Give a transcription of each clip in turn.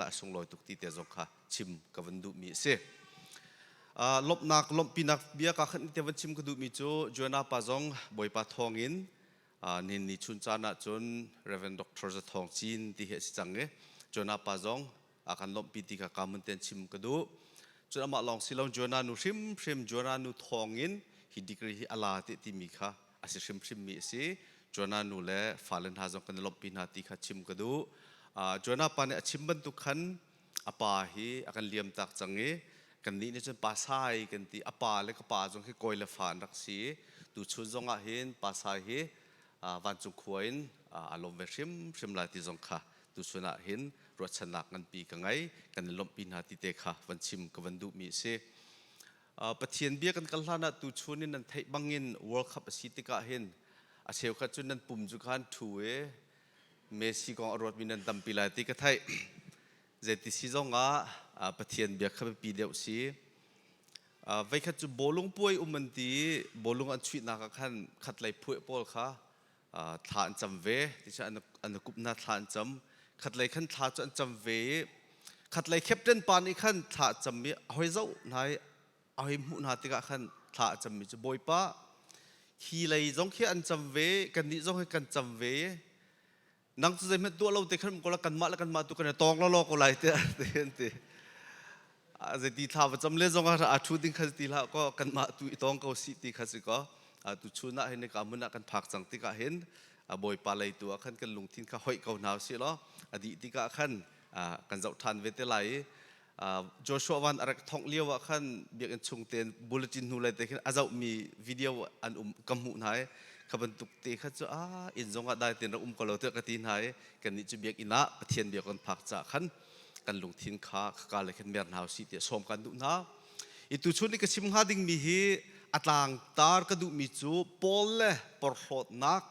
lai sunglawi tuk ti te zong kha chim ka van duhmi a si. Lawmhnak lawmhpinak bia ka khan te van chim ka duhmi cu Joanna pa zong Bawipa thawngin nin ni chun caan ah cun Reverend Dr. Za Thawng Cin ti hi a si cang i Joanna pa zong a kan lawmhpi ti kha ka mun ten chim ka duh. Cun amah lawng si lo Joanna nu hrimhrim Joanna nu thawngin hi degree hi a la ti timi kha a si hrimhrim mi a si. Joanna nu le fale hna zong kan i lawmhpi hna ti kha chim ka duh. Joanna pa nih a chim bantuk khan a pa hi a kan liam tak cang i kannih nih cun pa sai kan ti. A pa le ka pa zong hi kawi le fa an rak si. Tuchun zong ah hin pa sai hi vancung khua in aa lawm ve hrimhrim lai ti zong kha tuchun ah hin ruahchannak nganpi ka ngei. Kan i lawmhpi hna ti te kha van chim ka van duhmi a si. Pathian bia kan kal hlan ah tuchun in nan theih bangin World Cup a si tikah hin a cheukhat cu nan pum cu khan ṭhu i Messi kong a ruatmi nan tampi lai ti ka theih. Zeiti si zongah Pathian bia kha biapi deuh si. Veikhat cu bawlung puai um an ti i bawlung an chuihnak ah khan khatlei phuah pawl kha thla an cam ve. Ti an kup hna thla an cam. Khatlei khan thla cu an cam ve i khatlei captain pa nih khan thla a cam i a hoi zoh hna i a hoi hmuh hna tikah khan thla a cammi cu Bawipa hi lei zong khi an cam ve kannih zong hi kan cam ve nang cu zeihmanh tuah lo te khan ko la kanmah le kanmah tu kan i tawng lawlaw ko lai tiah an ti zeiti thla va cam le zong ah a thu ding kha ti hlah ko kanmah tu i tawng ko si ti kha si ko tu chun ah hin ka mun ah kan phak cang tikah hin Bawipa lei tu ah khan kan lungthin kha hoih ko hna usih law a dih tikah khan kan zoh ṭhan ve te lai i Joshua van a rak thongh lio ah khan biakinn chung tein bulletin hnu lei te khin a zohmi video an um ka hmuh hna i kha bantuk te kha cu a inn zong ah dai tein rak um ko lo tiah ka ti hna i kannih cu biakinn ah Pathian bia kan phak caah khan kan lungthin kha khaka le khan mer hna usih tiah sawm kan duh hna. I tuchun i ka chim hnga dingmi hi a tlangtar ka duhmi cu Paul le porhlawtnak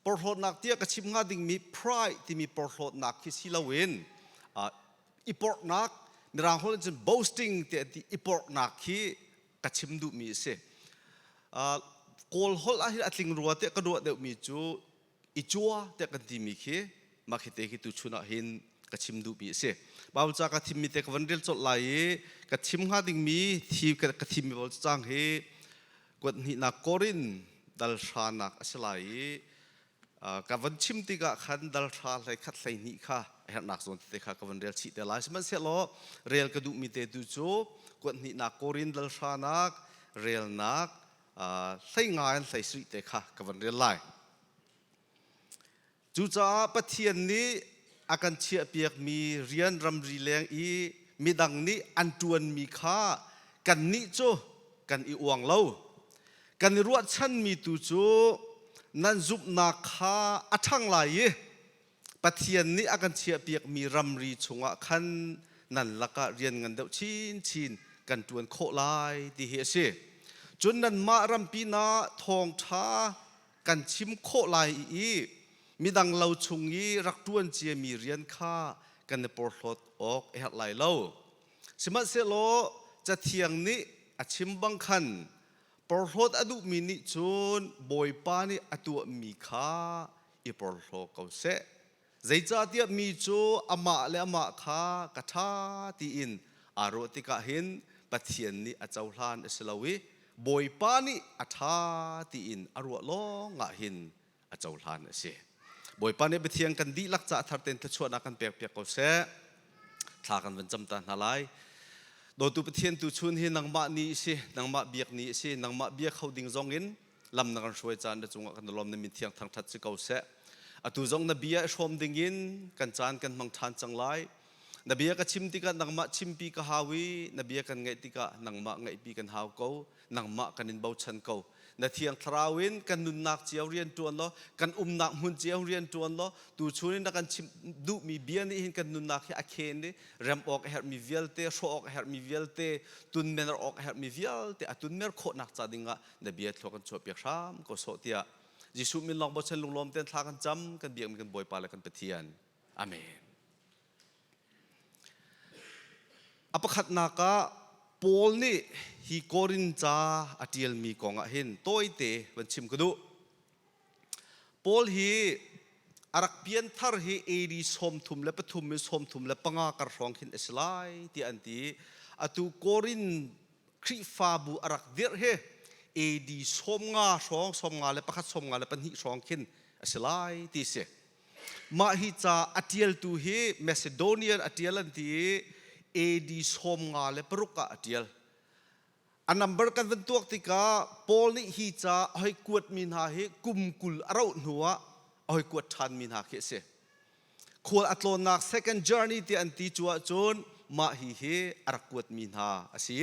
porhlawtnak tiah ka chim hnga dingmi pride timi porhlawtnak khi si loin i porhnak mirang holh in cun boasting tiah an ti i porhnak khi ka chim duhmi a si. Kawl holh ah hin a tling rua tiah ka ruah deuhmi cu i cua tiah kan timi khi mah khi te khi tuchun ah hin ka chim duhmi a si. Bible ca ka thimmi te ka van rel colh lai i ka chim hnga dingmi thi ka thimmi pawl cang hi kuat hnihnak Korin dal hranak a si lai i ka van chim tikah khan dal hra hlei khat hlei hnih kha a herhnak zawn tete kha ka van rel chih te lai. Sihmanhsehlaw rel ka duhmi te tu cu kuat hnihnak Korin dal hranak relnak hlei nga in hlei sarih te kha ka van rel lai. Cucaah Pathian nih a kan chiahpiakmi rian ramri leng i midang nih an ṭuanmi kha kannih cu kan i uang lo. Kan i ruahchanmi tu cu nan zumhnak kha a ṭhang lai i Pathian nih a kan chiahpiakmi ramri chungah khan nan lakah rian ngan deuh chinchin kan ṭuan khawh lai ti hi a si. Cun nanmah rampi na thawngṭha kan chim khawh lai i midang lo chung i rak ṭuan ciami rian kha kan i porhlawt awk a herh lai lo. Sihmanhsehlaw Cathiang nih a chim bang khan porhlawt a duhmi nih cun Bawipa nih a tuahmi kha i porhlaw ko seh. Zeicahtiah mi cu amah le amah kha ka ṭha tiin aa ruah tikah hin Pathian nih a cohlan a si lo i Bawipa nih a ṭha tiin a ruah lawngah hin a cohlan a si. Bawipa nih Pathian kan dihlak caah thar tein thluachuahnak kan pekpiak ko seh. Thla kan van cam ta hna lai. Dawtu Pathian tu chun hi nangmah ni a si, nangmah biak ni a si, nangmah bia kho ding zong in lam na kan hruai caan na cungah kan lawm na min thiang thangthat si ko seh. Atu zong na bia i hrawm ding in kan caan kan hmang ṭhan cang lai. Na bia ka chim tikah nangmah chimpi ka hau i na bia kan ngaih tikah nangmah ngaihpi kan hau ko. Nangmah kan in bochan ko. Na thiang thlarau in kan nunnak cio rian ṭuan law kan umnak hmun cio rian ṭuan law tuchun in na kan chimh duhmi bia nih hin kan nunnak hi a khen i rem awk a herhmi vialte, hrawh awk a herhmi vialte, tunmer awk a herhmi vialte a tunmer khawhnak ca dingah na bia thlua kan chuahpiak hram ko sawh tiah Jesuh min lawng bochan lunglawm tein thla kan cam kan biakmi kan Bawipa le kan Pathian. Amen. A pakhatnak ah Paul nih hi Korin ca a ṭialmi kong ah hin tawite van chim ka duh. Paul hi A rak pianthar hi AD 33 in 35 kar hrawng khin a si lai tiah an ti. Atu Korin Khrihfabu a rak dirh hi AD 50 hrawng, 51, 52 hrawng khin a si lai ti si. Mah hi ca a ṭialtu hi Macedonian a ṭial an ti i AD 56 ah a ṭial. A number kan van tuak tikah Paul nih hi ca a hoi kuatmi hna hi kum 20 a rauh hnu ah a hoi kuat ṭhanmi hna khi a si. Khual a tlawnnak second journey ti an ti cu ahcun mah hi hi a rak kuatmi hna a si.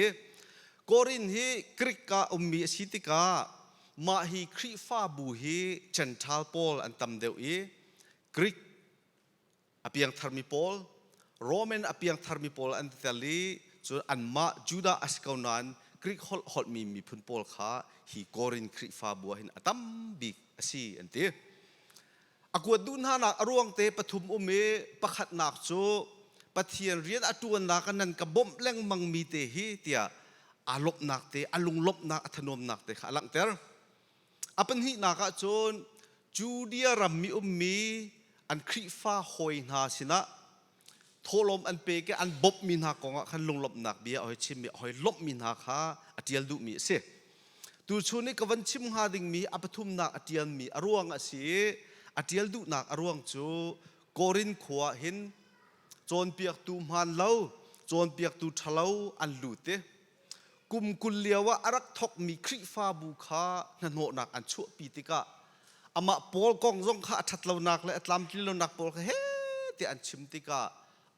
Korin hi Greek ah ummi a si tikah mah hi Khrihfabu hi Gentile pawl an tam deuh i Greek a piangtharmi pawl Roman a piangtharmi pawl an tel i cun anmah Judah a si ko nain Greek holh holhmi miphun pawl kha hi Korin Khrihfabu ah hin a tam bik a si an ti. A kuat duh hnanak a ruang te pathum um i pakhatnak cu Pathian rian a ṭuannak ah nan ka bawmh lengmangmi te hi tiah aa lawmhnak te, a lunglawmhnak, a thanuamnak te kha a langhter. A pahnihnak ah cun Judea ram mi ummi an Khrihfa hawi hna sinah thawhlawm an pek i an bawmhmi hna kongah khan lunglawmhnak bia a hoi chimmi a hoi lawmhmi hna kha a ṭial duhmi a si. Tuchun i ka van chim hnga dingmi a pathumnak a ṭialmi a ruang a si i a ṭial duhnak a ruang cu Korin khua ah hin cawnpiaktu hmaan lo, cawnpiaktu ṭhalo an lut i kum 20 lio ah a rak thawkmi Khrihfabu kha hnahnawhnak an chuahpi tikah amah Paul kong zong kha a ṭhatlonak le a tlamtlinlonak pawl kha heh tiah an chim tikah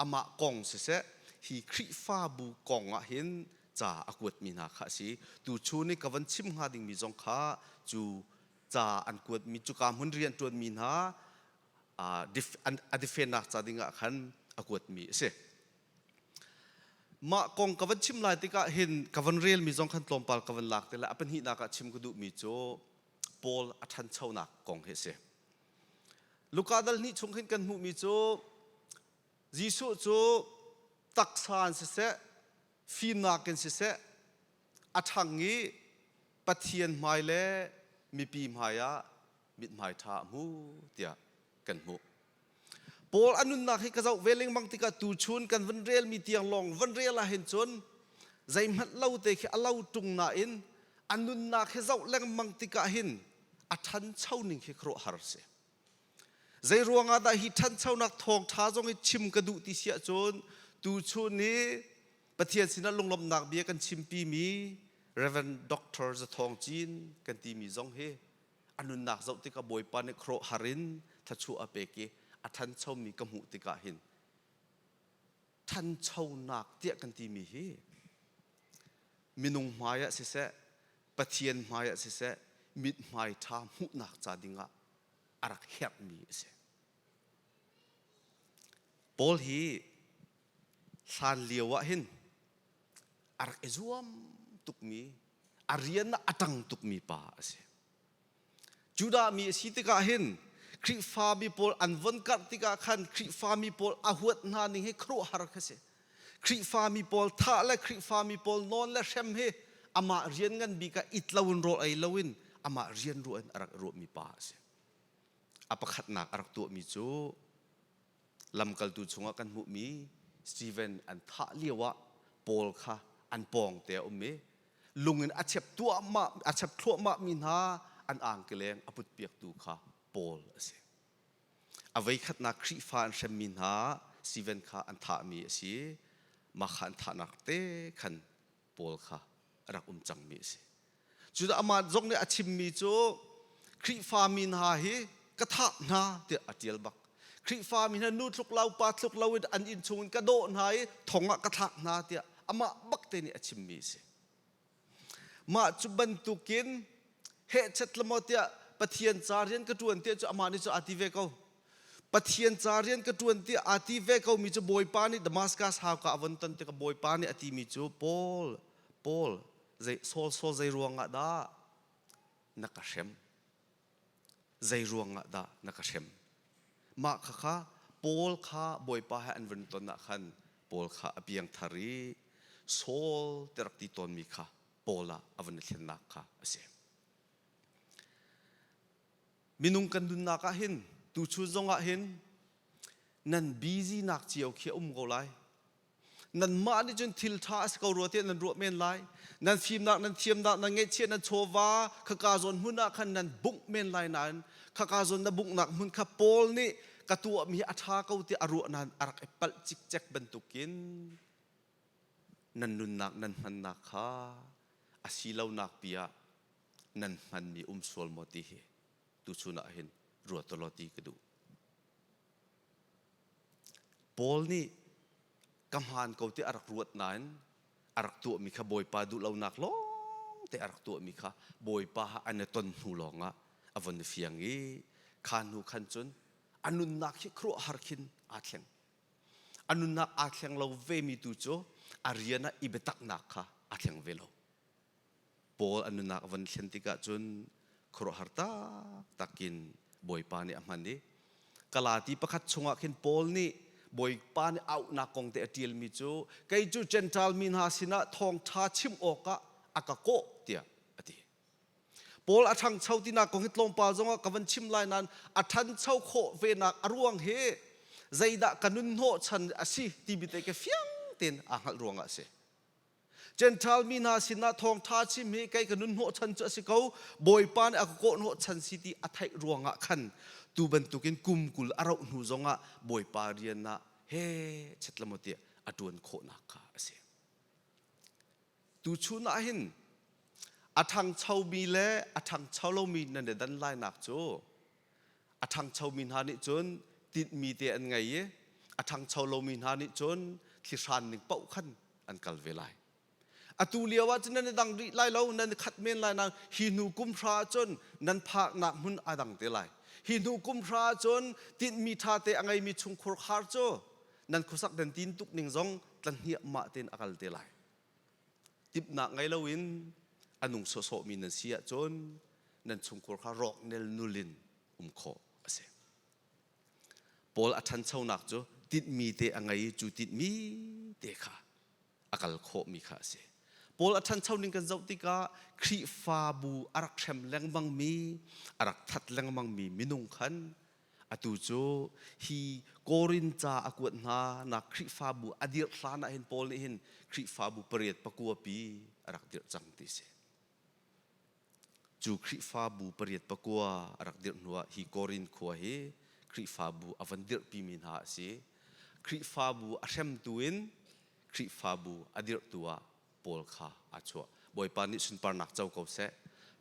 amah kong siseh hi Khrihfabu kong ah hin ca a kuatmi hna kha a si. Tuchun i ka van chim hnga dingmi zong kha cu ca an kuatmi cuka hmun rian ṭuanmi hna a defennak ca dingah khan a kuatmi a si. Mah kong ka van chim lai tikah hin ka van relmi zong khan tlawmpal ka van lak te lai. A pahnihnak ah chim ka duhmi cu Paul a ṭhanchonak kong hi a si. Luka dal hnih chung hin kan hmuhmi cu Jesuh cu taksa in siseh, fimnak in siseh, a ṭhang i Pathian hmai le mipi hmai ah mithmai ṭha a hmu tiah kan hmuh. Paul a nunnak hi ka zoh ve lengmang tikah tuchun kan van relmi tiang lawng van rel ah hin cun zeihmanh lo te khi a lo ṭung nain a nunnak hi zoh lengmang tikah hin a ṭhancho ning khi khuaruahhar a si. Zei ruangah dah hi ṭhanchonak thawngṭha zong hi chim ka duh ti si ahcun tuchun i Pathian sinah lunglawmhnak bia kan chimpimi Reverend Dr. Zathawng Cin kan timi zong hi a nunnak zoh tikah Bawipa nih khuaruahhar in thluachuah a pek i a ṭhanchomi ka hmuh tikah hin ṭhanchonak tiah kan timi hi minung hmai ah siseh Pathian hmai ah siseh mithmai ṭha hmuhnak ca dingah a rak herhmi a si. Paul hi hlan lio ah hin a rak i zuam tukmi a rian ah a ṭang tukmi pa a si. Judah mi a si tikah hin Khrihfami pawl an von karh tikah khan Khrihfami pawl a huat hna ning hi khuaruahhar kha si. Khrihfami pawl thah le Khrihfami pawl nawn le hrem hi amah rian ngan bik ah it loin rawl ei loin amah rian ruah in a rak ruahmi pa a si. A pakhatnak a rak tuahmi cu lamkaltu chungah kan hmuhmi Stephen an thah lio ah Paul kha an pawng te a um i lung in a chep tuahmah a chep thluahmah mi hna an angkeleng a putpiaktu kha Paul a si. A voikhatnak Khrihfa an hremmi hna Stephen kha an thahmi a si. Mah kha an thahnak te khan Paul kha a rak um cangmi a si. Cucaah amah zong nih a chimmi cu Khrihfami hna hi ka thah hna tiah a ṭial bak. Khrihfami hna nu tluk lo pa tluk lo in an inn chung in ka dawh hna i thong ah ka thlak hna tiah amah bak te nih a chimmi a si. Mah cu bantukin hehchet lemaw tiah Pathian ca rian ka ṭuan tiah cu amah nih cu aa ti ve ko. Pathian ca rian ka ṭuan tiah aa ti ve komi cu Bawipa nih Damascus hauka a von ton tikah Bawipa nih a timi cu Paul, Paul, zei Saul Saul zei ruangah dah na ka hrem? Zei ruangah dah na ka hrem? Mah khakha Paul kha Bawipa he an vun ton ah khan Paul kha a piangthar i Saul ti rak ti tawnmi kha Paul ah a vun i thlennak kha a si. Minung kan nunnak ah hin Tuchun zongah hin nan busy nak cio khi a um ko lai. Nanmah nih cun thil ṭha a si ko rua tiah nan ruah men lai. Nan fimnak, nan thiamnak, nan ngeihchiah, nan chawva khaka zawn hmun ah khan nan bungh men lai nain khaka zawn na bunghnak hmun kha Paul nih ka tuahmi hi a ṭha ko tiah a ruah nain a rak i palh cikcek bantukin nan nunnak nan hmannak kha a si lonak pi ah nan hmanmi um sual maw ti hi tuchun ah hin ruat law ti ka duh. Paul nih ka hmaan ko ti a rak ruat nain a rak tuahmi kha Bawipa duh lonak lawng te a rak tuahmi kha Bawipa an i ton hnu lawngah a von i fiang i kha hnu khan cun a nunnak hi khuaruahhar khin aa thleng. A nunnak aa thleng lo vemi tu cu a rian ah i biataknak kha aa thleng ve lo. Paul a nunnak a von thlen tikah cun khuaruahhar taktak in Bawipa nih a hman i Galati pakhat chungah khin Paul nih Bawipa nih auhnak kong te a ṭialmi cu kei cu Jentail mi hna sinah thawngṭha chim awkah a ka kawh tiah a ti. Paul a ṭhangcho tinak kong hi tlawmpal zongah ka van chim lai nain a ṭhancho khawh venak a ruang hi zeidah ka nun hnawhchan a si timi te ke fiang tein aa hngalh ruangah a si. Gentile mi hna sinah thawngṭha chim hi kei ka nun hnawhchan cu a si ko. Bawipa nih a ka kawh hnawhchan si ti a theih ruangah khan tu bantukin kum 20 a rauh hnu zongah Bawipa rian ah he chet lamaw tiah a ṭuan khawhnak kha a si. Tuchun ah hin a ṭhangchomi le a ṭhangcho lomi nan i dan lainak cu a ṭhangchomi hna nih cun tinhmi te an ngei i a ṭhangcho lomi hna nih cun thlihran ning paoh khan an kal ve lai. Atu lio ah cun nan i dang rih lai lo, nan i khat men lai nain hi hnu kum hra ah cun nan phaknak hmun aa dang te lai. Hi hnu kum hra ah cun tinhmi ṭha te a ngeimi chungkhur khar cu nan khuasak nan tin tuk ning zong tlahniahmah tein a kal te lai. Timhnak ngei loin a nung sawhsawhmi nan si ahcun nan chungkhur kha rawk nelnul in um khawh a si. Paul a ṭhanchonak cu tinhmi te a ngei i cu tinhmi te kha a kal khawhmi kha a si. Paul a ṭhancho ning kan zoh tikah Khrihfabu a rak hrem lengmangmi, a rak that lengmangmi minung khan atu cu hi Korin ca a kuat hna nak Khrihfabu a dirh hlan ah hin Paul nih hin Khrihfabu pariat pakua pi a rak dirh cang ti si. Cu Khrihfabu pariat pakua a rak dirh hnuah hi Korin khua hi Khrihfabu a van dirhpimi hna a si. Khrihfabu a hremtu in Khrihfabu a dirhtu ah Paul kha aa chuah. Bawipa nih sunparnak co ko seh.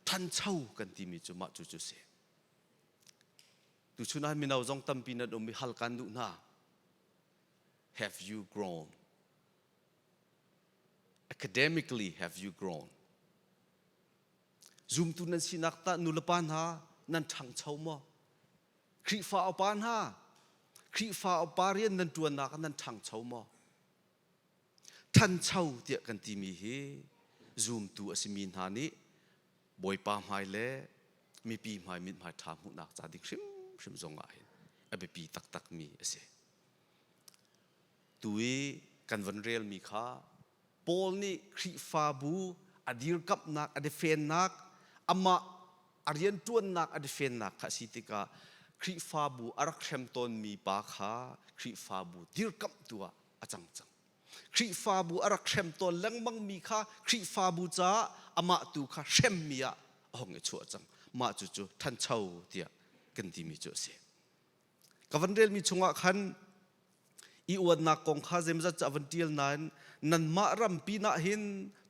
Ṭhancho kan timi cu mah cu cu si. Tuchun ah mino zong tampi nan um i hal kan duh hna. Have you grown? Academically, have you grown? Zumtu nan sinak tah nulepa hna nan ṭhangcho maw? Khrihfa upa hna, Khrihfa upa rian nan ṭuannak ah nan ṭhangcho maw? Ṭhancho tiah kan timi hi zumtu a simi hna nih Bawipa hmai le mipi hmai mithmai ṭha hmuhnak ca ding hrimhrim zong ah hin a biapi taktakmi a si. Tu i kan van relmi kha Paul nih Khrihfabu a dirkamhnak, a defennak, amah a rianṭuannak a defennak kha a si tikah Khrihfabu a rak hrem tawnmi pa kha Khrihfabu dirkamhtu ah a cang cang. Khrihfabu a rak hrem tawn lengmangmi kha Khrihfabu caah amah tu kha hremmi ah a hung i chuah cang. Mah cucu ṭhancho tiah kan timi cu a si. Ka van relmi chungah khan i uannak kong kha zeimazat cu a van ṭial nain nanmah rampi nah hin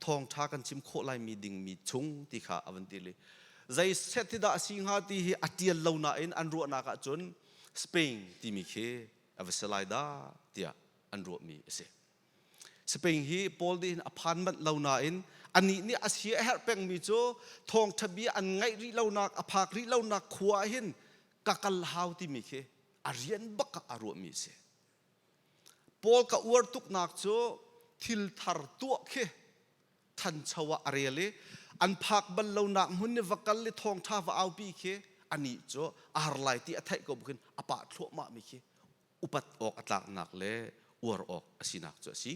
thawngṭha kan chim khawh laimi dingmi chung ti kha a van ti li. Zei set hi dah a si hnga ti hi a ṭial lo nain an ruahnak ahcun Spain timi khi a va si lai dah tiah an ruahmi a si. Spain hi Paul nih hin a phan manh lo nain anih nih a sia a herh pengmi cu thawngṭha bia an ngaih rih lonak a phak rih lonak khua ah hin ka kal hau timi khi a rian bak ah a ruahmi a si. Paul ka uar tuknak cu thil thar tuah khi thancho ah a rel i an phak bal lonak hmun i va kal i thawngṭha va aupi khi anih cu a har lai ti a theih ko bukin a pah thluahmahmi khi upat awk a tlaknak le uar awk a sinak cu a si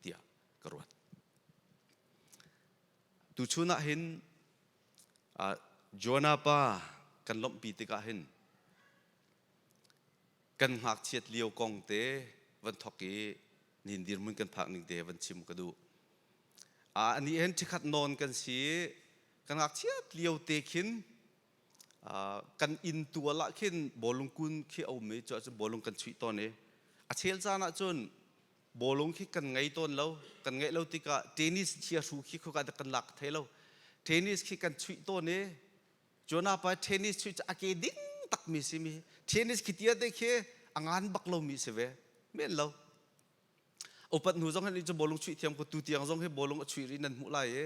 tiah ka ruat. Tuchun ah hin Jonah pa kan lawmhpi tikah hin. Kan ngakchiat lio kong te van thok i nihin dirhmun kan phak ning te van chim ka duh. Ani hen ṭhikhat nawn kan si kan ngakchiat lio te khin kan inn tual ah khin bawlung kun khi a um i cu ahcun bawlung kan chuih tawn i a chel caan ahcun bawlung khi kan ngei tawn lo. Kan ngeih lo tikah tennis chiahru khi khuka kan lak thei lo. Tennis khi kan chuih tawn i Jonah pa tennis chuih cu a ke ding takmi si mi tennis khi tia te khi a ngan bak lomi si ve men lo. Upat hnu zong hin cu bawlung chuih thiam ko tu tiang zong hi bawlung a chuih rih nan hmuh lai i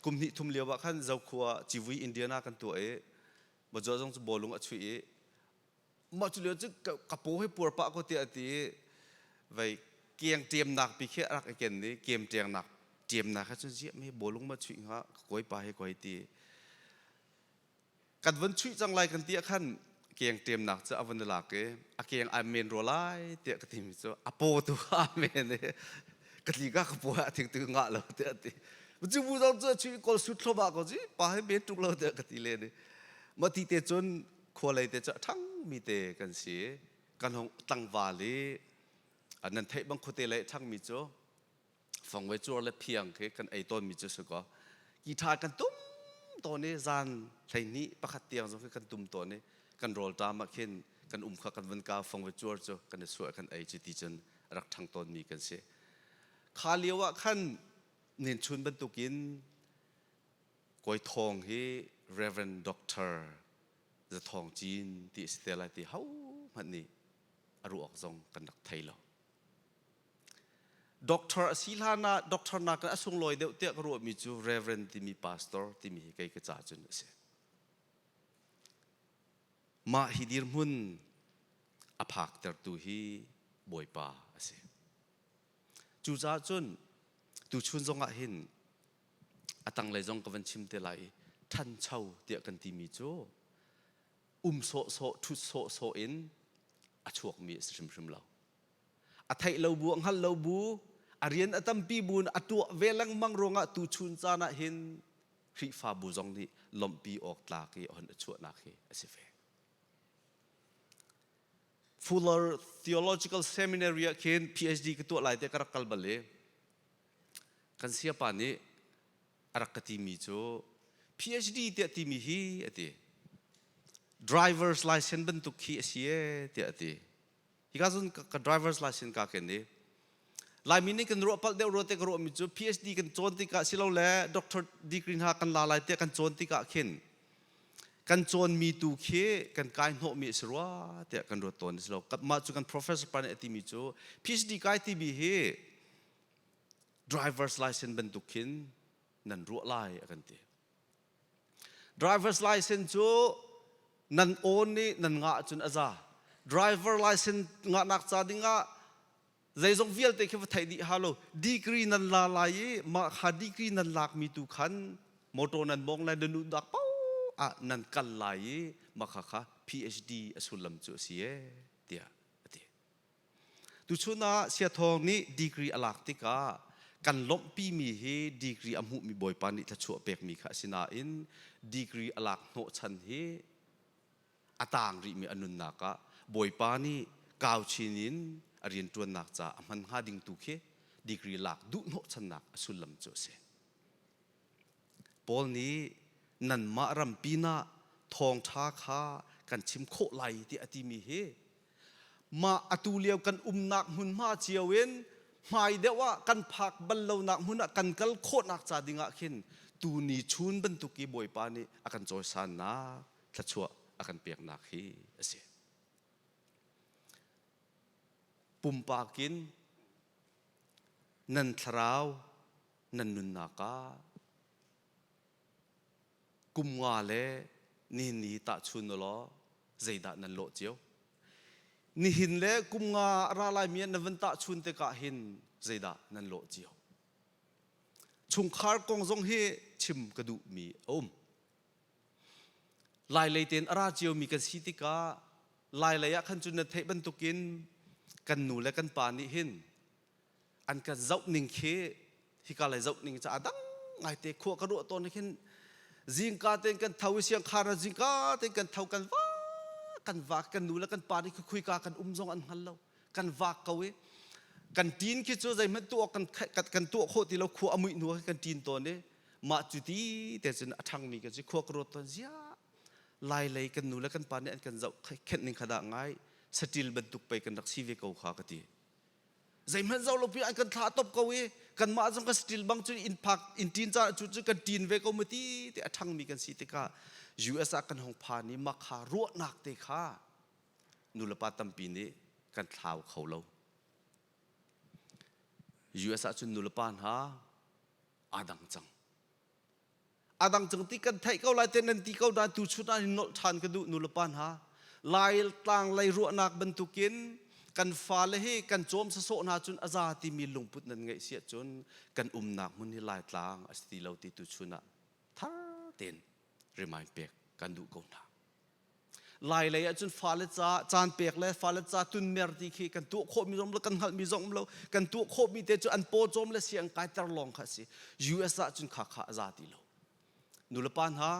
kum hnih thum lio ah khan Zokhua civui Indiana kan tuah i Bajo zong cu bawlung a chuih i mah cu lio cu ka paw hi puar pah ko tiah a ti i vei keng ṭemnak pi khi a rak i ken i kem ṭengnak ṭemnak he cun ziah mi bawlung ma chuih hnga ka kawipa hi koi ti kan vun chuih cang lai kan ti ah khan keng ṭemnak cu a vun i lak i a keng ai men rua lai tiah ka timi cu a paw tu a men i ka tli ka ka paw a thing tu ngah lo tiah a ti cu bu zong cu a chuih kawl sut thlawmah ko ci pa hi men tuk lo tiah ka ti len i mah ti te cun khua lei te cu a ṭhangmi te kan si. Kan hung tlangval i nan theih bang khuate lei a ṭhangmi cu fongvei cuar le phiang khi kan ei tawnmi cu si kaw ki ṭha kan tum tawn i zan 12 pakhat tiang zong khi kan tum tawn i kan rawlṭam ah khin kan um kha kan vun kau fongvei cuar cu kan i suah kan ei cu ti cun a rak ṭhang tawnmi kan si. Kha lio ah khan nen chun bantukin Kawi Thawng hi Reverend Doctor Za Thawng Cin ti a si te lai ti hohmanh nih a ruah awk zong kan rak thei lo. Doctor a si hlan ah doctor nakin a sunglawi deuh tiah ka ruahmi cu Reverend timi pastor timi hi kei ka ca cun a si. Mah hi dirhmun a phaktertu hi Bawipa a si. Cucaah cun tuchun zong ah hin a tanglei zong ka van chim te lai i ṭhancho tiah kan timi cu um sawhsawh ṭhut sawhsawh in a chuakmi a si hrimhrim lo. A theih lo bu, a hngalh lo bu, a rian a tampi bu in a tuah ve lengmang ruangah tuchun caan ah hin Khrihfabu zong nih lawmhpi awk tlak i a hon a chuahnak hi a si ve. Fuller Theological Seminary ah khin PhD ka tuah lai te ka rak kal bal i kan siapa nih a rak ka timi cu PhD tiah timi hi a ti. Driver's license bantuk khi a si ee tiah a ti. Hika cun ka driver's license ka ken i Laimi nih kan ruah palh deuh rua te ka ruahmi cu PhD kan cawn tikah silole doctor degree hna kan la lai tiah kan cawn tikah khin kan cawnmi tu khi kan kai hnawhmi a si rua tiah kan ruat tawn a si lo. Mah cu kan professor pa nih a timi cu PhD kai timi hi driver's license bantuk khin nan ruah lai a kan ti. Driver's license cu nan awn nih nan ngah ahcun a za. Driver license ngahnak ca dingah zeizong vialte khi va theih dih ha lo. Degree nan la lai i mah kha degree nan lakmi tu khan motor nan mong lai nan dak paoh ah nan kal lai i mah kha kha PhD a sullam cu a si ee tiah a ti. Tuchun ah Siathawng nih degree a lak tikah kan lawmhpimi hi degree a hmuhmi Bawipa nih thluachuah pekmi kha a si nain degree a lak hnawhchan hi a taang rihmi a nunnak ah Bawipa nih kau chin in a rianṭuannak caah a hman hnga ding tu khi degree lak duh hnawhchannak a sullam cu a si. Paul nih nanmah ram pinah thawngṭha kha kan chim khawh lai tiah a timi hi mah atu lio kan umnak hmunhma cio in hmai deuh ah kan phak bal lonak hmun ah kan kal khawhnak ca dingah khin tuni chun bantuk i Bawipa nih a kan cawisannak thluachuah a kan peknak hi a si. Pumpak in nan thlarau nan nunnak ah kum nga le nihin ni tahchun u law zeidah nan lawh cio? Nihin le kum nga a ra laimi ah na van tahchun tikah hin zeidah nan lawh cio? Chungkhar kong zong hi chim ka duhmi a um. Lailei tein a ra ciomi kan si tikah Lailei ah khan cun na theih bantukin kan nu le kan pa nih hin an kan zoh ning khi hika lei zoh ning cu a dang ngaite khua ka ruah tawn hin zingka tein kan tho i siangkhar ah zingka tein kan tho kan vak. Kan vak kan nu le kan pa nih khuika kan um zong an hngal lo. Kan vak ko i kan ṭin khi cu zeihmanh tuah kan kan tuah khawh ti lo khua a muih hnu ah kan ṭin tawn i mah cu ti te cun a ṭhangmi kan si khua ka ruat tawn ziah lai lei kan nu le kan pa nih an kan zoh khenh ning kha dah ngai saṭil bantuk pei kan rak si ve ko kha ka ti. Zeihmanh zoh lo pi an kan thlah top ko i kanmah zong kan saṭil bang cun inn phak inn ṭin caan cu cu kan ṭin ve ko mu ti ti a ṭhangmi kan si tikah US ah kan hong phan i mah kha ruahnak te kha nulepa tampi nih kan thlau kho lo. US ah cun nulepa hna aa dang cang. A dang cang ti kan theih ko lai te nan ti ko na tu chun ah hin nolh ṭhan ka duh nulepa hna. Lai tlang lei ruahnak bantukin kan fale hi kan cawm sasawh hna cun a za timi lungput nan ngeih si ahcun kan umnak hmun hi Laitlang a si ti lo ti tu chun ah thar tein remind pek kan duh ko hna. Lai lei ahcun fale ca caan pek le fale ca tunmer ti khi kan tuah khawhmi zong lo kan hngalhmi zong um lo kan tuah khawhmi te cu an paw cawm le siang kaiter lawng kha a si US ahcun kha kha a za ti lo nulepa hna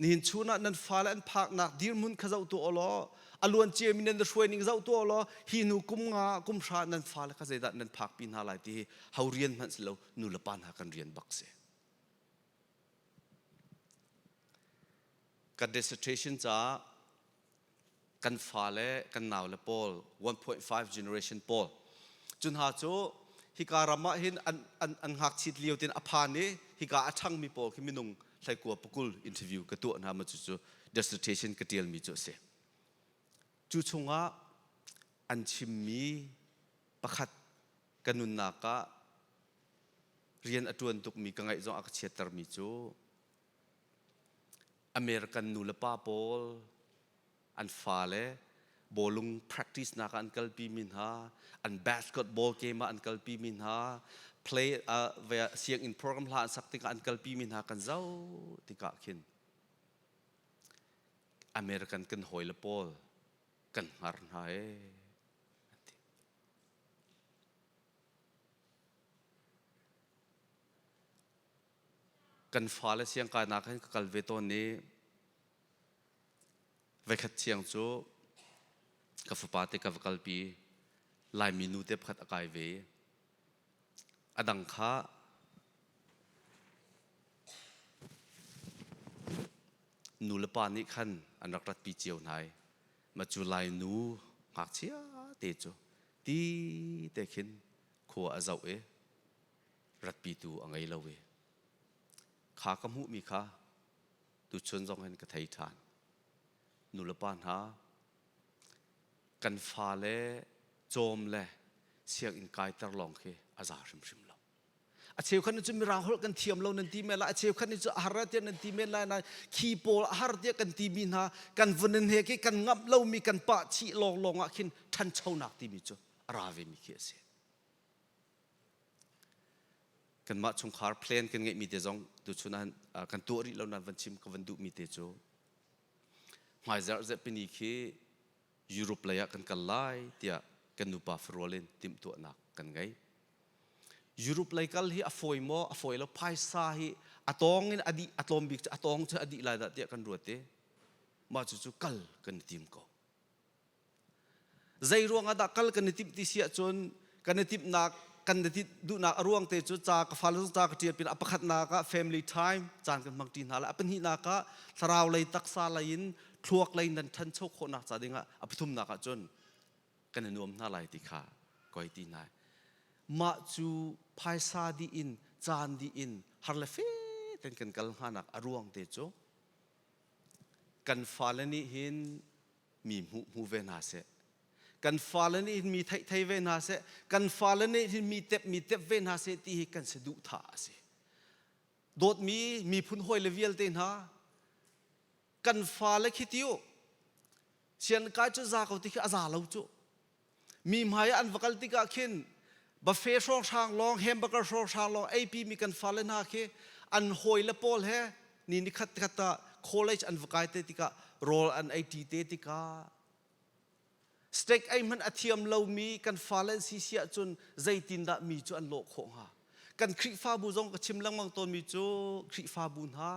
nihin chun ah nan fale an phaknak dirhmun kha zoh tuah law a luan ciami nan hruai ning zoh tuah law hi hnu kum nga kum hra nan fale kha zeidah nan phakpi hna lai ti hi ho rian hmanh si lo nulepa hna kan rian bak si Ka dissertation caah kan fale kan naule pawl 1.5 generation pawl cu hna cu hika ram ah hin an, an, an ngakchit lio tin a phan i hika a ṭhangmi pawl khi minung hlaikua pakul interview ka tuah hna ma cucu dissertation ka ṭialmi cu a si. Cu chungah an chimmi pakhat ka nunnak ah rian a ṭuan tukmi ka ngaih zong a ka chiattermi cu American nu le pa pawl an fale bawlung practice nak ah an kalpi mi hna an basketball game ah an kalpi mi hna play uh, sianginn program hla an sak tikah an kalpi mi hna kan zoh tikah khin American kan hawile pawl kan hngar hna ee an ti. Kan fale siangkainak hin ka kal ve tawn i voikhat siang cu ka fapa te ka va kalpi Laimi nu te pakhat a kai ve i a dang kha nu le pa nih khan an rak ratpi cio hna i mah cu Lai nu ngakchia te cu ti te khin khua a zoh i ratpitu a ngei lo i kha ka hmuhmi kha tuchun zong hin ka thei ṭhan. Nulepa hna, kan fale cawm le sianginn kaiter lawng khi a za hrimhrim lo. A cheukhat nih cun mirang holh kan thiam lo nan ti men lai, a cheukhat nih cun a har tiah nan ti men lai nain khi pawl a har tiah kan timi hna kan vun in he khi kan ngamh lomi kan pah chih lawnglawng ah khin ṭhanchonak timi cu a ra vemi khi a si. Kanmah chungkhar plan kan ngeihmi te zong tuchun ah kan tuah rih lo nain van chim ka van duhmi te cu hmaizarh zarhpini khi Europe lei ah kan kal lai tiah kan nupa farual in timhtuahnak kan ngei. Europe lei kal hi a fawi maw a fawi lo phaisa hi a tawng in a dih a tlawm bik cu a tawng cu a dih lai dah tiah kan ruat i mah cucu kal kan i tim ko. Zei ruang ah dah kal kan i timh ti si ahcun kan i timhnak kan i duhnak a ruang te cu ca ka fale zong ca ka ṭial pin a pakhatnak ah family time caan kan hmang ṭi hna lai a pahnihnak ah thlarau lei taksa lei in thluak lei nan ṭhancho khawhnak ca dingah a pathumnak ah cun kan i nuam hna lai ti kha koi ti hna mah cu phaisa dih in caan dih in har le fe ten kan kal hnganak a ruang te cu kan fale nih hin mi hmuh hmu ve hna seh kan fale nih hin mi theih thei ve hna seh kan fale nih hin mi tep mi tep ve hna seh ti hi kan saduhthah a si dawtmi miphun hawi le vialte hna kan fale khi tiu sian kai cu za ko ti khi a za lo cu Mi hmai ah an va kal tikah khin buffet hrawnghrang lawng hamburger hrawnghrang lawng eipi mi kan fale hna khi an hawile pawl he ni ni khat khat ah college an va kai te tikah rawl an ei ṭi te tikah steak ei hmanh a thiam lomi kan fale an si si ahcun zeitindah mi cu an lawh khawh hnga? Kan Khrihfabu zong ka chim lengmang tawnmi cu Khrihfabu hna.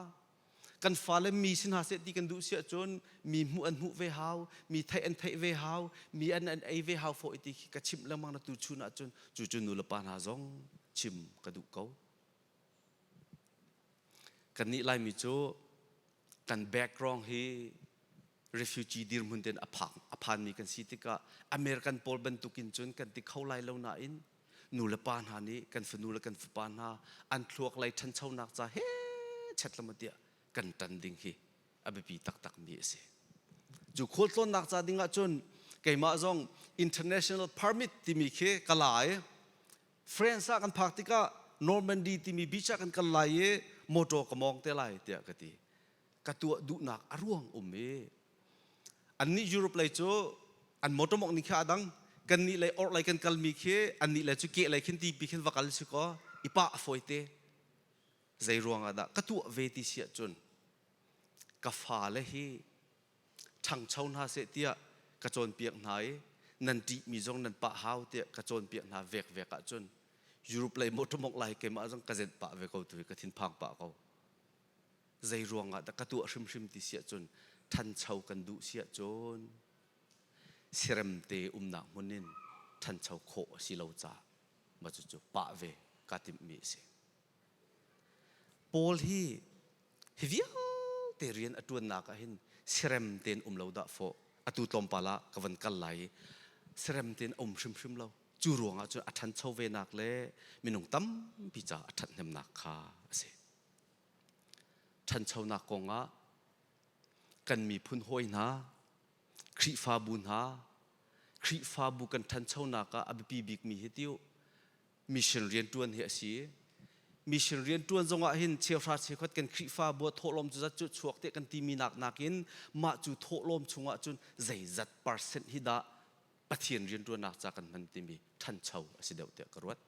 Kan fale mi si hna seh ti kan duh si ahcun mi hmuh an hmuh ve hau, mi theih an theih ve hau, mi an an ei ve hau fawh ti khi ka chimh lengmang na tu chun ahcun cu cu nu le pa hna zong chim ka duh ko. Kannih Laimi cu kan background hi refugee dirhmun ten a phak a phanmi kan si tikah American pawl bantukin cun kan ti kho lai lo nain nu le pa hna nih kan fanu le kan fapa hna an thluak lei ṭhanchonak ca he chet lama tiah kan ṭan ding hi a biapi taktak mi a si. Cu khualtlawnnak ca ding ahcun keimah zong international permit timi khi ka la i France ah kan phak tikah Normandy timi beach ah kan kal lai i motor ka mawng te lai tiah ka ti. Ka tuah duhnak a ruang um i annih Europe lei cu an motor mawngh ning khi aa dang. Kannih lei orh lei kan kalmi khi annih lei cu keh lei khin tipi khin va kal si kaw i pah a fawi te. Zei ruang ah dah ka tuah ve ti si ahcun ka fale hi ṭhangcho hna seh tiah ka cawnpiak hna i nan ṭihmi zong nan pah hau tiah ka cawnpiak hna vekvek ahcun Europe lei motor mawngh lai keimah zong ka zenh pah ve ko tu hi ka thinphang pah ko. Zei ruangah dah ka tuah hrimhrim ti si ahcun ṭhancho kan duh si ahcun siremte umnak hmun in ṭhancho khawh a si lo caah mah cucu pah ve kaa timhmi a si. Paul hi hi vialte rian a ṭuannak ah hin sirem tein um lo dah fawh. Atu tlawmpal ah ka van kal lai i sirem tein a um hrimhrim lo. Cu ruangah cun a ṭhancho venak le minung tampi caah a ṭhathnemnak kha a si. Ṭhanchonak kongah kan miphun hawi hna, Khrihfabu hna, Khrihfabu kan ṭhanchonak ah a biapi bikmi hi tiu mission rianṭuan hi a si. Mission rianṭuan zongah hin cheuhra cheukhat kan Khrihfabu ah thawhlawm cu zat cu chuak tiah kan timi nak nakin mah cu thawhlawm chungah cun zeizat percent hi dah Pathian rianṭuannak ca kan hman timi ṭhancho a si deuh tiah ka ruat.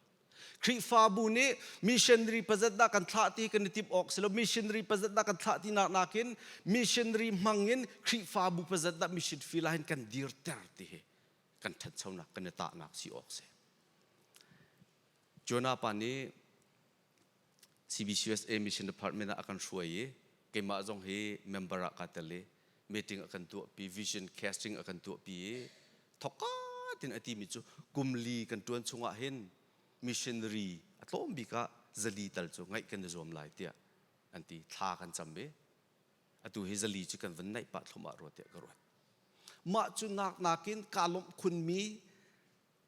Khrihfabu nih missionary pazat dah kan thlah ti kan i timh awk si lo. Missionary pazat dah kan thlah ti nak nakin missionary hmang in Khrihfabu pazat dah mission field ah hin kan dirter ti hi kan ṭhanchonak kan i tahnak si awk si. Jonah pa nih CBCUSA Mission Department ah a kan hruai i keimah zong hi member ah kaa tel i meeting a kan tuahpi, vision casting a kan tuahpi i thokka tin a timi cu kum li kan ṭuan chungah hin missionary a tlawm bik ah zali tal cu ngaih kan i zuam lai tiah an ti. Thla kan cam i atu hi zali cu kan van naih pah thluahmah rua tiah ka ruat. Mah cu nak nakin kaa lawmh khunmi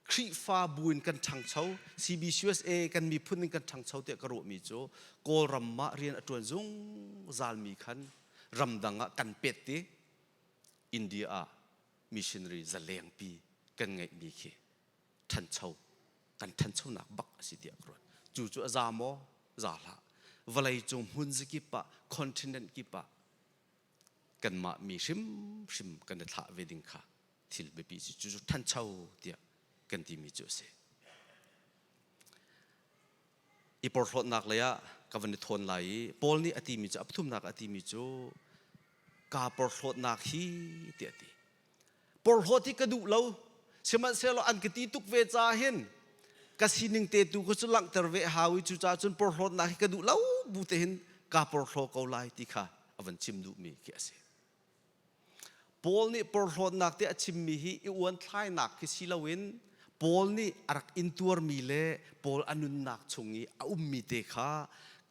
Khrihfabu in kan ṭhangcho, CBCUSA kan miphun in kan ṭhangcho tiah ka ruahmi cu Kawlram ah rian a ṭuan zungzalmi khan ramdang ah kan pet i India ah missionary zalengpi kan ngeihmi khi ṭhancho kan ṭhanchonak bak a si tiah ka ruat. Cu cu a za maw? Za hlah. Vawleicung hmun zakip ah, continent kip ah kanmah mi hrimhrim kan i thlah ve ding kha thil biapi si cucu ṭhancho tiah kan timi cu a si. I porhlawtnak lei ah ka van i thawn lai i Paul nih a timi cu a pathumnak a timi cu kaa porhlawtnak hi tiah a ti. Porhlawt hi ka duh lo sihmanhsehlaw an ka ti tuk ve caah hin ka sining te tu kha cu langhter ve hau i cucaah cun porhlawtnak hi ka duh lo bu te hin kaa porhlaw ko lai ti kha a van chim duhmi khi a si. Paul nih porhlawtnak ti a chimmi hi i uanthlainak khi si loin Paul nih a rak intuarmi le Paul a nunnak chung i a ummi te kha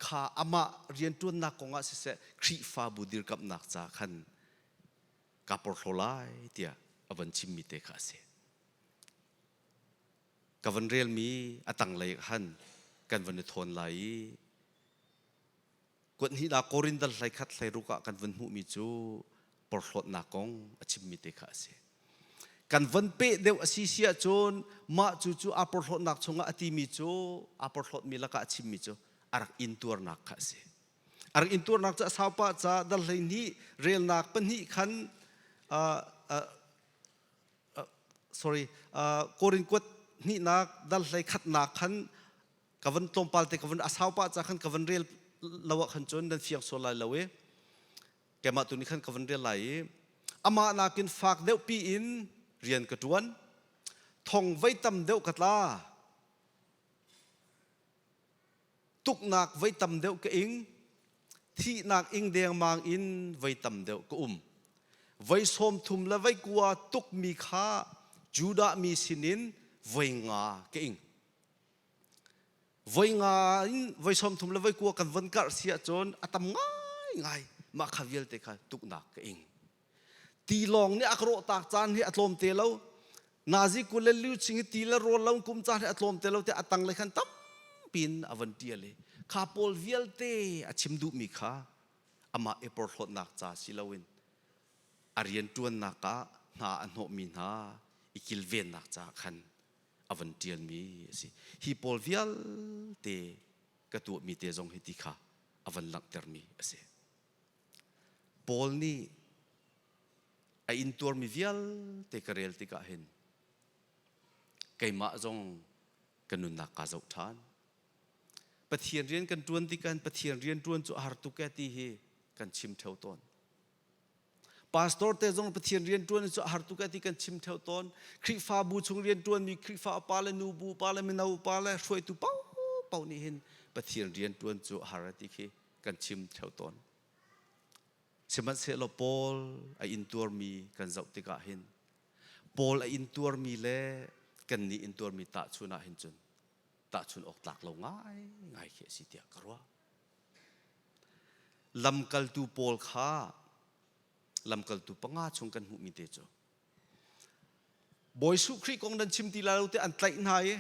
kha amah rianṭuannak kongah siseh Khrihfabu dirkamhnak ca khan kaa porhlaw lai tiah a von chimmi te kha a si. Ka von relmi a tanglei khan kan von i thawn lai i Kuathnihnak Korin dal hleikhat hleiruk ah kan vun hmuhmi cu porhlawtnak kong a chimmi te kha a si. Kan von peh deuh a si si ahcun mah cu cu aa porhlawtnak chungah a timi cu aa porhlawtmi lakah a chimmi cu a rak intuarnak kha a si. A rak intuarnak cu a sau pah caah dal 12 relnak pahnih khan sorry Korin kuat hnihnak dal hlei khatnak khan ka van tlawmpal te ka van a sau pah ca khan ka van rel lo ah khan cun nan fiang sual lai lo i keimah tu nih khan ka van rel lai i amah nakin fak deuh pi in rian ka ṭuan thong voi tam deuh ka tla tuknak voi tam deuh ka ing. Thihnak ing dengmang in voi tam deuh ka um. Voi 30 le voi 9 tukmi kha Judah mi sinin voi nga ka ing. Voi nga in voi 30 le voi 9 kan von karh si ahcun a tam ngaingai. Mah kha vialte kha tuknak ka ing. Tilawng nih a ka rawhtak caan hi a tlawm te lo. Nazi kul le lu ching hi ti le rawl lo kum caan hi a tlawm te lo te a tang le khan tampi in a von tial i kha pawl vialte a chim duhmi kha amah i porhlawtnak ca si loin a rianṭuannak ah hna a hnawhmi hna i kilvennak caah khan a von ṭialmi a si. Hi pawl vialte ka tuahmi te zong hi ti kha a von langhtermi a si. Paul nih a intuarmi vialte ka rel tikah hin keimah zong ka nunnak kaa zoh ṭhan. Pathian rian kan ṭuan tikah Pathian rian ṭuan cu a har tuk e ti hi kan chim ṭheo tawn. Pastor te zong Pathian rian ṭuan cu a har tuk e ti kan chim ṭheo tawn. Khrihfabu chung rian ṭuanmi Khrihfa upa le nubu upa le mino upa le hruaitu paohpaoh nih hin Pathian rian ṭuan cu a har e ti khi kan chim ṭheo tawn. Sihmanhsehlaw Paul a intuarmi kan zoh tikah hin Paul a intuarmi le kannih intuarmi tahchun ah hin cun tahchun awk tlak lo ngaingai khi a si tiah ka ruah. Lamkaltu Paul kha lamkaltu panga chung kan hmuhmi te cu Bawi Jesuh Khrih kong nan chim ti lai lo te an tlaih hna i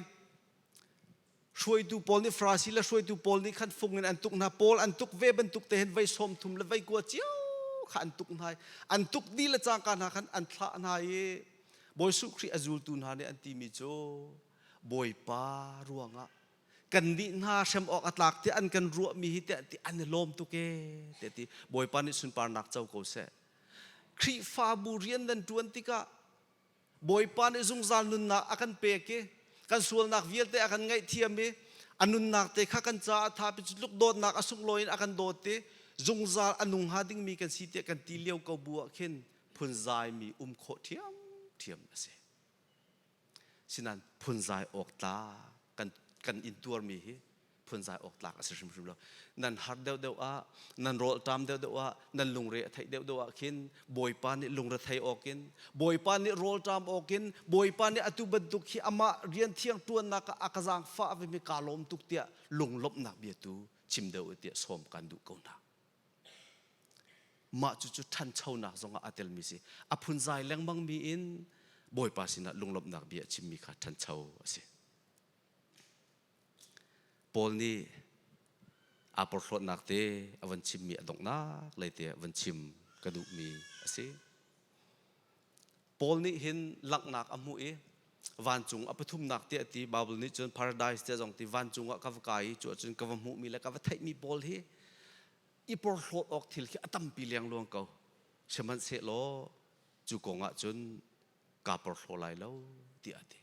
hruaitu pawl nih Farasi le hruaitu pawl nih khan fung in an tuk hna. Paul an tuk ve bantuk te hin vei 30 le vei 9 cio kha an tuk hna i an tuk dih le cangka hna khan an thlah hna i Bawi Jesuh Khrih a zultu hna nih an timi cu Bawipa ruangah kannih hna hrem awk a tlak tiah an kan ruahmi hi tiah ti an i lawm tuk ee tiah ti Bawipa nih sunparnak co ko seh. Khrihfabu rian nan ṭuan tikah Bawipa nih zungzal nunnak a kan pek i kan sualnak vialte a kan ngaihthiam i a nunnak te kha kan caah a thapi cu tluk dawtnak a sunglawi in a kan dawt i zungzal a nung hnga dingmi kan si tiah kan ti lio ko bu ah khin phunzaimi um khawh ṭhiamṭhiam a si. Sinain phunzai awk tlak kan kan intuarmi hi phunzai awk tlak a si hrimhrim lo. Nan har deuhdeuh ah, nan rawlṭam deuhdeuh ah, nan lungre a theih deuhdeuh ah khin Bawipa nih lungre thei awkin, Bawipa nih rawlṭam awkin, Bawipa nih atu bantuk hi amah rian thiang ṭuannak ah a ka zaangfah vemi kaa lawm tuk tiah lunglawmhnak bia tu chim deuh u tiah sawm kan duh ko hna. Mah cucu ṭhanchonak zongah aa telmi si. A phunzai lengmangmi in Bawipa sinah lunglawmhnak bia a chimmi kha ṭhancho a si. Paul nih aa porhlawtnak te a van chimmi a donghnak lei te van chim ka duhmi a si. Paul nih hin langhnak a hmuh i vancung a pathumnak tiah ti Bible nih cun paradise tiah zong ti vancung ah ka va kai i cu ahcun ka va hmuhmi le ka va theihmi pawl hi i porhlawt awk thil khi a tampi lengluang ko. Sihmanhsehlaw cu kong ah cun kaa porhlaw lai lo tiah a ti.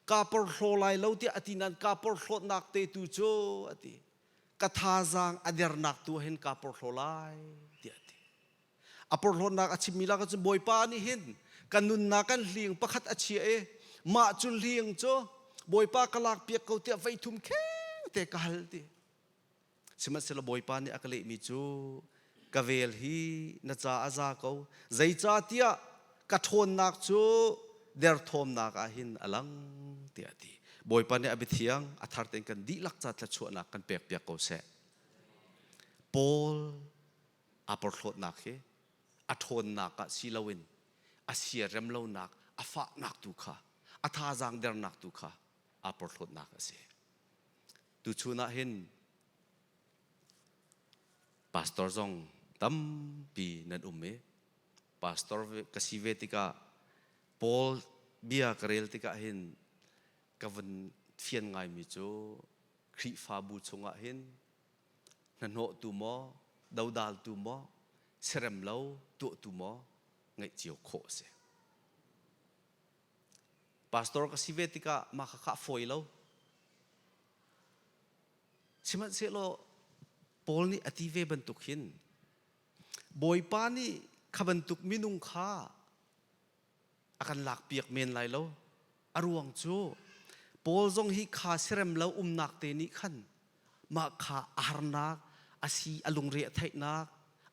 Kaa porhlaw lai lo tiah a ti nain kaa porhlawtnak te tu cu a ti. Ka thazaang a dernak tu ah hin kaa porhlaw lai tiah a ti. A porhlawtnak a chimmi lak cun Bawipa nih hin ka nunnak kan hling pakhat a chia i mah cu hling cu Bawipa ka lakpiak ko tiah vei thum kheng te ka hal ti. Sihmanhsehlaw Bawipa nih a ka lehmi cu ka vel hi na ca a za ko zeicahtiah ka ṭhawnnak cu derthawmnak ah hin a lang tiah a ti. Bawipa nih a biathiang a thar tein kan dihlak ca thluachuahnak kan pekpiak ko seh. Paul aa porhlawtnak hi a ṭhawnnak ah si loin a siarem lonak a fahnak tu kha a thazaang dernak tu kha aa porhlawtnak a si. Tuchun ah hin pastor zong tampi nan um i pastor ka si ve tikah Paul bia ka rel tikah hin ka vun fian ngaimi cu Khrihfabu chungah hin hnahnawhtu maw dodaltu maw serem lo tuahtu maw ngeih cio khawh a si. Pastor ka si ve tikah mah kha a fawi lo. Sihmanhsehlaw Paul nih a ti ve bantuk hin Bawipa nih kha bantuk minung kha a kan lakpiak men lai lo. A ruang cu Paul zong hi kha siarem lo umnak te nih khan mah kha a harnak, a A si a lungre a theihnak,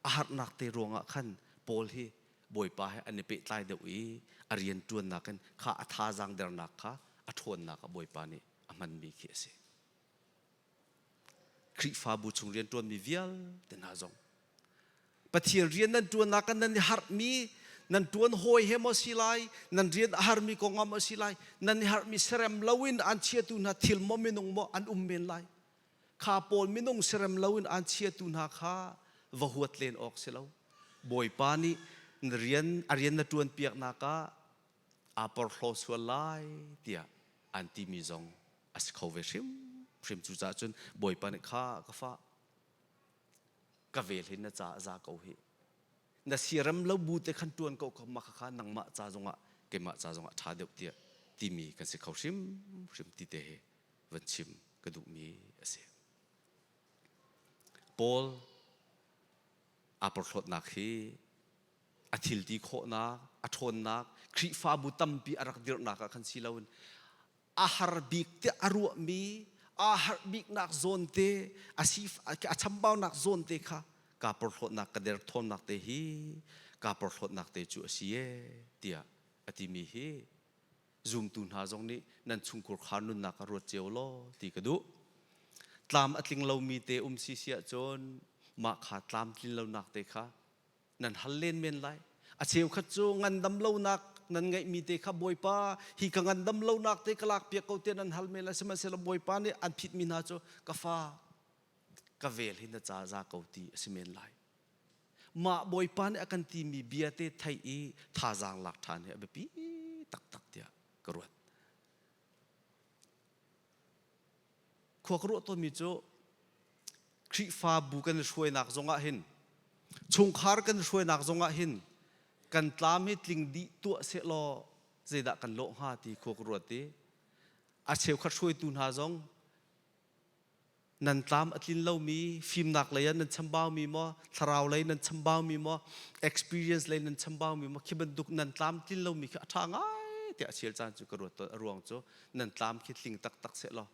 a harnak te ruangah khan Paul hi Bawipa he an i pehtlai deuh i a rian ṭuannak in kha a thazaang dernak kha a ṭhawnnak ah Bawipa nih a hmanmi khi a si. Khrihfabu chung rian ṭuanmi vialte hna zong Pathian rian nan ṭuannak ah nan i harhmi nan ṭuan hawi he maw si lai nan rian a harmi kong ah maw si lai nan i harhmi serem loin an chiatu hna thil maw minung maw an um men lai kha pawl minung serem loin an chiatu hna kha va huat len awk si lo Bawipa nih na rian a rian na ṭuan piaknak ah aa porhlaw sual lai tiah an timi zong a si kho ve hrimhrim. Cucaah cun Bawipa nih kha ka fa ka vel hi na ca a za ko hi na siarem lo bu te khan ṭuan ko kha mah kha nangmah ca zongah keimah ca zongah ṭha deuh tiah timi kan si kho hrimhrim ti te hi van chim ka duhmi a si. Paul aa porhlawtnak hi a thilti khawhnak, a ṭhawnnak, Khrihfabu tampi a rak dirhnak ah khan si loin a har bik tiah a ruahmi aa harh biknak zawn te a si a chambaunak zawn te kha kaa porhlawtnak ka derthawmnak te hi kaa porhlawtnak te cu a si ee tiah a timi hi zumtu hna zong nih nan chungkhur khar nunnak ah ruat cio law ti ka duh. Tlam a tling lomi te um si si ahcun mah kha tlam tlin lonak te kha nan hal len men lai. A cheukhat cu ngandam lonak nan ngeihmi te kha Bawipa hi ka ngandam lonak te ka lak piak ko tiah nan hal men lai sihmanhsehlaw Bawipa nih an phitmi hna cu ka fa ka vel hi na ca za ko ti a si men lai. Mah Bawipa nih a kan timi bia te theih i thazaang lak ṭhan hi a biapi taktak tiah ka ruat. Khua ka ruah tawnmi cu Khrihfabu kan i hruainak zongah hin chungkhar kan i hruainak zongah hin kan tlam hi tling dih tuah sehlaw zeidah kan lawh hnga ti khua ka ruat i a cheukhat hruaitu hna zong nan tlam a tlin lomi fimnak lei ah nan chambaumi maw thlarau lei nan chambaumi maw experience lei nan chambaumi maw khi bantuk nan tlam tlin lomi khi a ṭha ngai tiah a chel caan cu ka ruat tawn a ruang cu nan tlam khi tling taktak seh law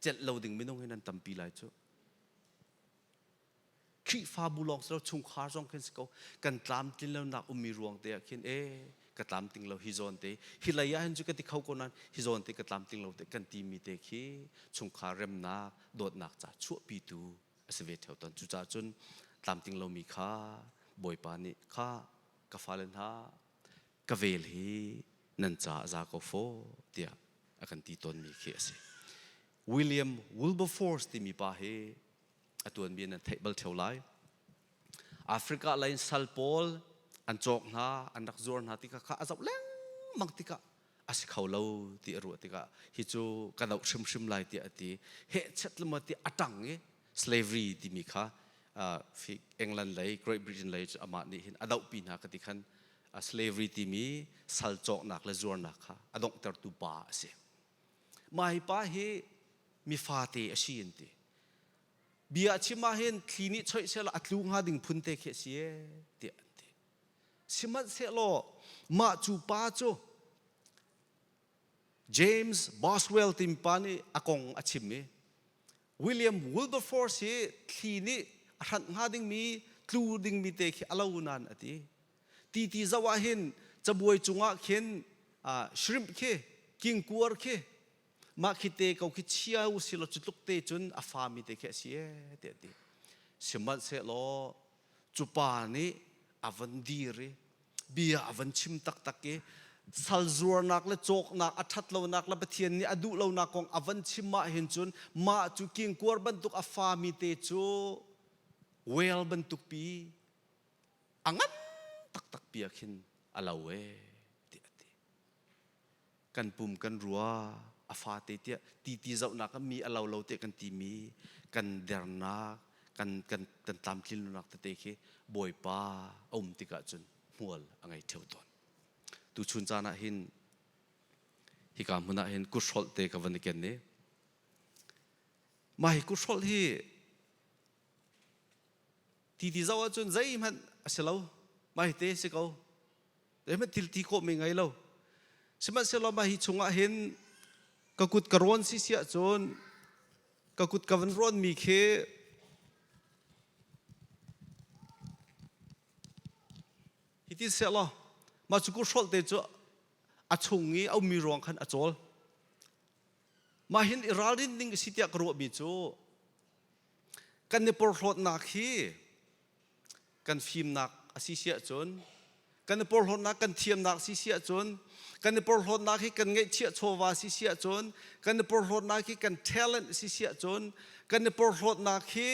celh lo ding minung hi nan tampi lai cu Khrihfabu lawng si lo chungkhar zong khin si ko kan tlamtlin lonak ummi ruang te ah khin e ka tlamtling lo hi zawn te hi lei ah hin cu ka ti kho ko nain hi zawn te ka tlamtling lo te kan timi te khi chungkhar remnak dawtnak ca chuahpitu a si ve theo tawn cucaah cun tlamtling lomi kha Bawipa nih kha ka fale hna ka vel hi nan ca a za ko faw tiah a kan ti tawnmi khi a si William Wilberforce timi pa hi a tuanbia nan theih bal theo lai. Africa lei in sal pawl an cawk hna, an rak zuar hna tikah kha a zoh lengmang tikah a si kho lo ti a ruah tikah hi cu ka doh hrimhrim lai tiah a ti. Hehchet lema ti a ṭang i slavery timi kha England lei Great Britain lei cu amah nih hin a dohpi hna ka ti khan slavery timi sal cawknak le zuarnak kha a donghtertu pa a si. Mah hi pa hi mi fate a si an ti. Bia a chim ah hin thli nih choih sehlaw a tlu hnga ding phun te khi a si ee tiah an ti. Sihmanhsehlaw mah cu pa cu James Boswell timi pa nih a kong a chim i William Wilberforce hi thli nih a hranh hnga dingmi tlu dingmi te khi a lo nain a ti. Ti ti zoh ah hin cabuai cungah khin shrimp khi kingkuar khi mah khi te ko khi chia u si law cu tluk te cun a fami te khi a si ee tiah a ti. Sihmanhsehlaw cu pa nih a van dir i bia a van chim taktak i sal zuarnak le cawknak a ṭhat lonak le Pathian nih a duh lonak kong a van chim ah hin cun mah cu kingkuar bantuk a fami te cu whale bantuk pi a ngan taktak pi ah khin a lo ee tiah a ti. Kan pum kan rua a fate tiah ti ti zohnak ah mi a lo lo tiah kan timi kan dernak kan kan kan tlamtlinlonak tete khi Bawipa a um tikah cun hmual a ngei ṭheo tawn. Tuchun caan ah hin hika hmun ah hin kuthrolh te ka van i ken i mah hi kuthrolh hi Ti ti zoh ahcun zeihmanh a si lo. Mah hi te si ko. Zeihmanh thil ti khawhmi ngei lo. Sihmanhsehlaw mah hi chungah hin ka kut ka rawn si si ahcun ka kut ka van rawnmi khi Hi ti seh law mah cu kut te cu a chung i a ummi ruang khan a cawl. Mah hin i ralrin ding a si tiah ka ruahmi cu kan i porhlawtnak hi kan fimnak a si si ahcun kan i porhlawtnak kan thiamnak si si ahcun kan i porhlawtnak hi kan ngeihchiah chawva si si ahcun kan i porhlawtnak hi kan talent si si ahcun kan i porhlawtnak hi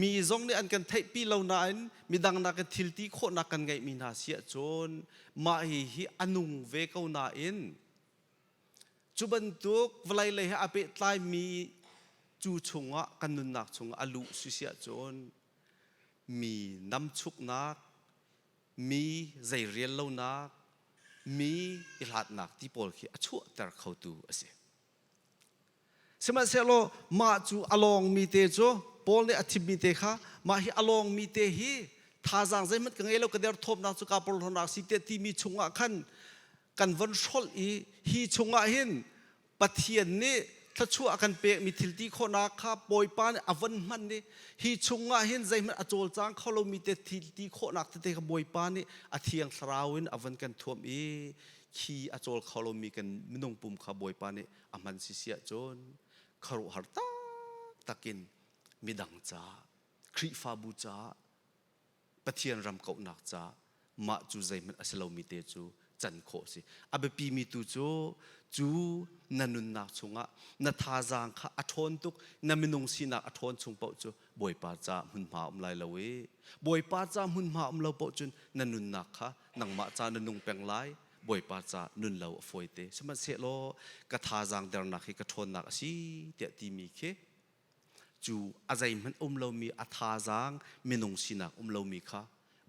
mi zong nih an kan theihpi lo nain midang nakin thil ti khawhnak kan ngeihmi hna si ahcun mah hi hi a nung ve ko nain Cu bantuk vawlei lei he aa pehtlaimi cu chungah kan nunnak chungah a luh si si ahcun mi namchuknak, mi zeirel lonak, mi i hlatnak ti pawl khi a chuahter khotu a si. Sihmanhsehlaw mah cu a lawngmi te cu Paul nih a thimmi te kha mah hi a lawngmi te hi thazaang zeihmanh ka ngei lo ka derthawmnak cu kaa porhlawtnak si tiah timi chungah khan kan von hrolh i hi chungah hin Pathian nih thluachuah a kan pekmi thil ti khawhnak kha Bawipa nih a von hman i hi chungah hin zeihmanh a cawlcang kho lomi te thil ti khawhnak tete kha Bawipa nih a thiang thlarau in a von kan thuamh i khi a cawl kho lomi kan minung pum kha Bawipa nih a hman si si ahcun khuaruahhar taktak in midang caah Khrihfabu caah Pathian ram kauhnak caah mah cu zeihmanh a si lomi te cu can khawh a si. A biapimi tu cu cu na nunnak chungah na thazaang kha a ṭhawn tuk, na minung sinak a ṭhawn chung paoh cu Bawipa caah hmunhma um lai lo i Bawipa caah hmunhma um lo paoh cun na nunnak kha nangmah ca na nung peng lai, Bawipa caah nun lo a fawite. Sihmanhsehlaw ka thazaang dernak hi ka ṭhawnnak a si tiah timi khi cu a zeihmanh um lomi a thazaang minung sinak um lomi kha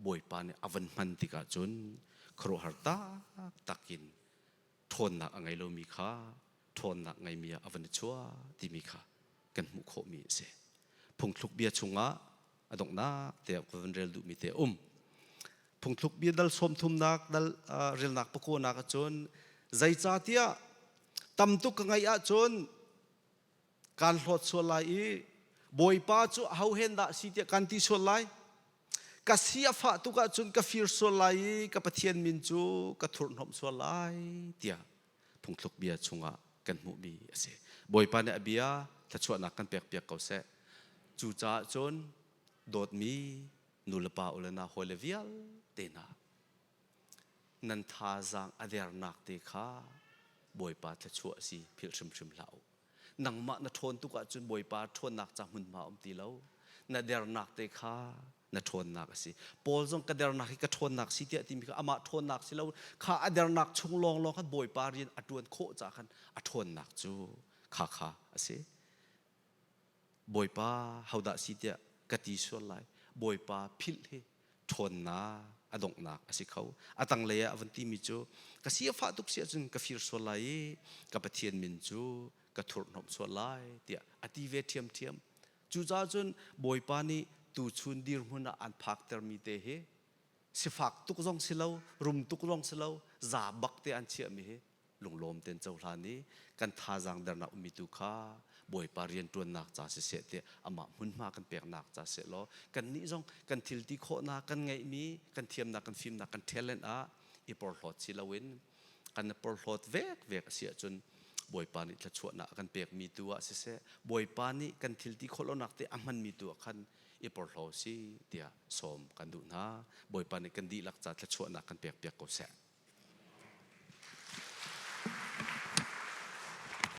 Bawipa nih a van hman tikah cun khuaruahhar taktak in ṭhawnnak a ngei lomi kha ṭhawnnak ngeimi ah a van i chuah timi kha kan hmuh khawhmi a si. Phungthluk bia chungah a donghnak te ah ka van rel duhmi te a um. Phungthluk bia dal sawmthumnak dal relnak pakuanak ahcun zeicahtiah tam tuk ka ngaih ahcun Kaan hlawt sual lai i Bawipa cu aho hen dah si tiah kan ti sual lai. Ka si a fah tuk ahcun ka fir sual lai i ka Pathian min cu ka thurhhnawmh sual lai tiah phungthluk bia chungah kan hmuhmi a si. Bawipa nih a bia thluachuahnak kan pekpiak ko seh. Cucaah cun dawtmi nu le pa u le nau hawile vialte hna nan thazaang a dernak te kha Bawipa thluachuah a si philh hrimhrim hlah u. Nangmah na ṭhawn tuk ahcun Bawipa ṭhawnnak ca hmunhma um ti lo. Na dernak te kha na ṭhawnnak a si. Paul zong ka dernak hi ka ṭhawnnak si tiah timi kha amah ṭhawnnak si lo kha a dernak chung lawnglawng khan Bawipa rian a ṭuan khawh caah khan a ṭhawnnak cu kha kha a si. Bawipa hodah si tiah ka ti sual lai. Bawipa philh hi ṭhawnnak a donghnak a si kho. A tanglei ah a van timi cu ka si a fah tuk si ahcun ka fir sual lai i ka Pathian min cu ka thurhhnawmh sual lai tiah a ti ve ṭhiamṭhiam. Cucaah cun Bawipa nih tuchun dirhmun ah an phaktermi te hi sifak tuk zong si lo, rum tuk zong si lo, za bak te an chiahmi hi lunglawm ten cohlan i kan thazaang dernak ummi tu kha Bawipa rianṭuannak ca siseh tiah amah hmunhma kan peknak ca seh law kannih zong kan thil ti khawhnak kan ngeihmi kan thiamnak kan fimnak kan talent ah i porhlawt si loin kan i porhlawt vek vek a si ahcun Bawipa nih thluachuahnak a kan pekmi tu ah siseh Bawipa nih kan thil ti khawh lonak te a hmanmi tu ah khan i porhlaw si tiah sawm kan duh hna. Bawipa nih kan dihlak ca thluachuahnak kan pekpiak ko seh.